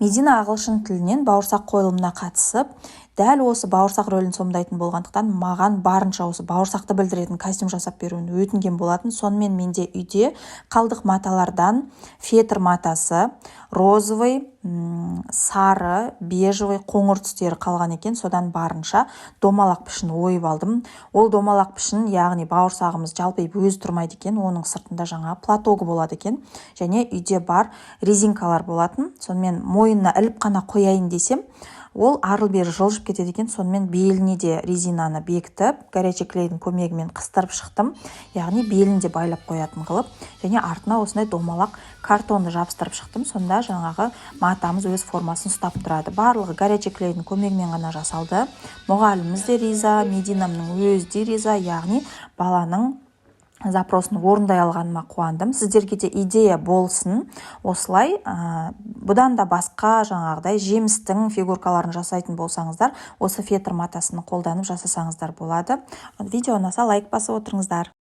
Медина ағылшын тілінен «Бауырсақ» қойылымына қатысып, дәл осы бауырсақ рөлін сомдайтын болғандықтан, маған барынша осы бауырсақты білдіретін костюм жасап беруін өтінген болатын. Сонымен, менде үйде қалдық маталардан фетр матасы, розовый, сары, бежевый, қоңыр түстері қалған екен. Содан барынша домалақ пішін ойып алдым. Ол домалақ пішін, яғни бауырсағымыз жалпиып өзі тұрмайды екен, оның сыртында жаңа платогы болады екен. Және үйде бар резинкалар болатын. Сонымен, мойнына іліп қана қояйын десем, ол арлы бері жылжып кетеді екен. Сонымен, беліне де резинаны бекітіп, горячий клейдің көмегімен қыстырып шықтым, яғни белін де байлап қоятын қылып. Және артына осындай домалақ картонды жабыстырып шықтым. Сонда жаңағы матамыз өз формасын ұстап тұрады. Барлығы горячий клейдің көмегімен ғана жасалды. Мұғаліміміз де риза, Мединамның өзі де риза. Яғни баланың запросын орындай алғаныма қуандым. Сіздерге де идея болсын. Осылай бұдан да басқа жаңағыдай жемістің фигуркаларын жасайтын болсаңыздар, осы фетр матасын қолданып жасасаңыздар болады. Видео ұнаса, лайк басып отырыңыздар.